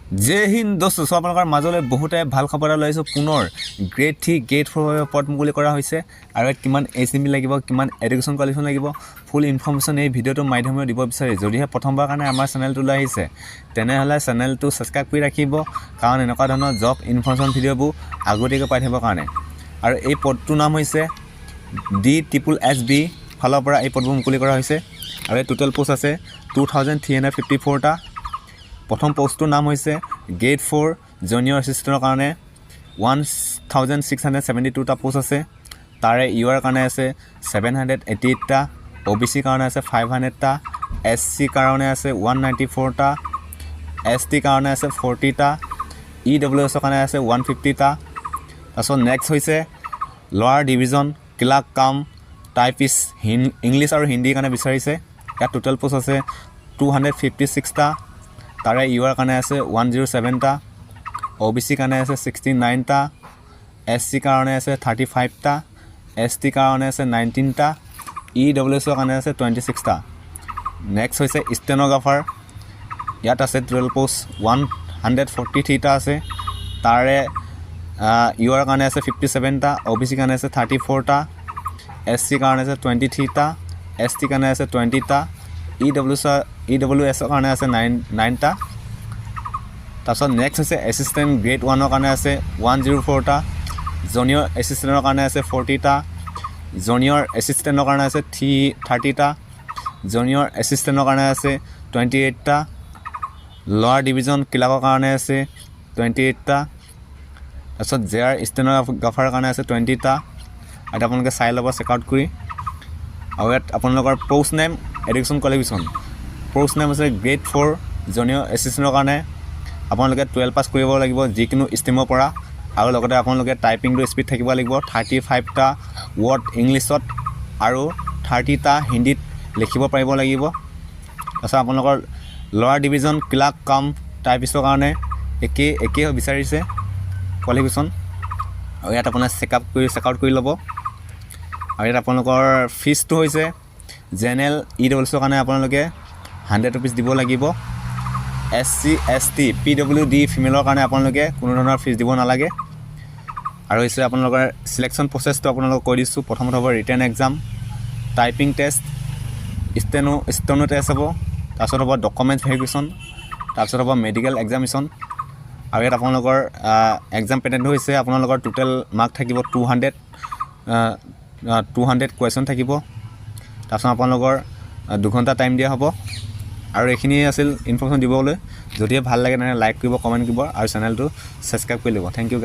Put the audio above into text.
জয় হিন্দ দোস্ত। চ' আপোনালোকৰ মাজলৈ বহুতে ভাল খবৰ এটা লৈ আহিছোঁ। পুনৰ গ্ৰেড 3, গ্ৰেড 4ৰ বাবে পদ মুকলি কৰা হৈছে আৰু ইয়াত কিমান এজ লিমিট লাগিব, কিমান এডুকেশ্যন কোৱালিফিকেশ্যন লাগিব, ফুল ইনফৰ্মেশ্যন এই ভিডিঅ'টোৰ মাধ্যমেৰে দিব বিচাৰি। যদিহে প্ৰথমবাৰ কাৰণে আমাৰ চেনেলটোলৈ আহিছে, তেনেহ'লে চেনেলটো ছাবস্ক্ৰাইব কৰি ৰাখিব, কাৰণ এনেকুৱা ধৰণৰ জব ইনফৰ্মেশ্যন ভিডিঅ'বোৰ আগতীয়াকৈ পাই থাকিবৰ কাৰণে। আৰু এই পদটোৰ নাম হৈছে ডি ট্ৰিপুল এছ বি ফালৰ পৰা এই পদবোৰ মুকলি কৰা হৈছে আৰু এই টোটেল পোষ্ট আছে 2354টা। প্ৰথম পষ্টটোৰ নাম হৈছে গ্ৰেড 4 জুনিয়ৰ এছিষ্টেণ্টৰ কাৰণে 1672টা পোষ্ট আছে। তাৰে ইউ আৰ কাৰণে আছে 788টা, অ' বি চিৰ কাৰণে আছে 500টা, এছ চিৰ কাৰণে আছে 194টা, এছ টিৰ কাৰণে আছে 40টা, ই ডব্লিউ এছৰ কাৰণে আছে 150টা। তাৰপিছত নেক্সট হৈছে lower division clerk cum typist English আৰু হিন্দীৰ কাৰণে বিচাৰিছে। ইয়াত টোটেল পোষ্ট আছে 256টা। তাৰে ইউ আৰ কাৰণে আছে 107টা, অ' বি চিৰ কাৰণে আছে 69টা, এছ চিৰ কাৰণে আছে 35টা, এছ টিৰ কাৰণে আছে 19টা, ই ডব্লিউ এছৰ কাৰণে আছে 26টা। নেক্সট হৈছে ষ্টেন'গ্ৰাফাৰ। ইয়াত আছে টোটেল পোষ্ট 143টা আছে। তাৰে ইউ আৰ কাৰণে আছে 57টা, অ' বি চিৰ কাৰণে আছে 34টা, এছ চিৰ কাৰণে আছে 23টা, এছ টিৰ কাৰণে আছে 20টা, ই ডব্লিউ এছৰ কাৰণে আছে নাইনটা। তাৰপিছত নেক্সট হৈছে এছিষ্টেণ্ট গ্ৰেড 1ৰ কাৰণে আছে 104টা, জুনিয়ৰ এছিষ্টেণ্টৰ কাৰণে আছে 40টা, জুনিয়ৰ এছিষ্টেণ্টৰ কাৰণে আছে 30টা, জুনিয়ৰ এছিষ্টেণ্টৰ কাৰণে আছে 28টা, লৱাৰ ডিভিজন ক্লাৰ্কৰ কাৰণে আছে 28টা, তাৰপিছত জে আৰ ষ্টেন'গ্ৰাফাৰৰ কাৰণে আছে 20টা। আৰু আপোনালোকে চাই ল'ব চেক আউট কৰি। আৰু ইয়াত আপোনালোকৰ post name, education qualification, post name আছে গ্ৰেড 4 জুনিয়ৰ এছিষ্টেণ্টৰ কাৰণে আপোনালোকে 12 পাছ কৰিব লাগিব যিকোনো ষ্ট্ৰীমৰ পৰা আৰু লগতে আপোনালোকে টাইপিংটো স্পীড থাকিব লাগিব। 35টা ৱৰ্ড ইংলিছত আৰু 30টা হিন্দীত লিখিব পাৰিব লাগিব। তাৰপিছত আপোনালোকৰ লৱাৰ ডিভিজন ক্লাৰ্ক কাম টাইপিষ্টৰ কাৰণে একেই একেই বিচাৰিছে কোৱালিফিকেশ্যন। আৰু ইয়াত আপোনাৰ চেক আউট কৰি ল'ব। আৰু ইয়াত আপোনালোকৰ ফিজটো হৈছে জেনেৰেল, ই ডব্লিউ এছৰ কাৰণে আপোনালোকে 100 ৰুপিজ দিব লাগিব। S C, S T, P W D, ফিমেলৰ কাৰণে আপোনালোকে কোনো ধৰণৰ ফিজ দিব নালাগে। আৰু হৈছে আপোনালোকৰ চিলেকশ্যন প্ৰচেছটো আপোনালোকক কৈ দিছোঁ। প্ৰথমত হ'ব written exam, typing test, steno test হ'ব, তাৰপিছত হ'ব ডকুমেণ্ট ভেৰিফিকেশ্যন, তাৰপিছত হ'ব মেডিকেল এক্সামিনেশ্যন। আৰু ইয়াত আপোনালোকৰ এক্সাম পেটাৰ্ণটো হৈছে আপোনালোকৰ টোটেল মাৰ্ক থাকিব 200, 200 কুৱেশ্যন থাকিব। তাৰপিছত আপোনালোকৰ 2 ঘণ্টা টাইম দিয়া হ'ব। আৰু এইখিনিয়ে আছিল ইনফৰ্মেশ্যন দিবলৈ। যদিহে ভাল লাগে, তেনেহ'লে লাইক কৰিব, কমেণ্ট কৰিব আৰু চেনেলটো ছাবস্ক্ৰাইব কৰি ল'ব। Thank U.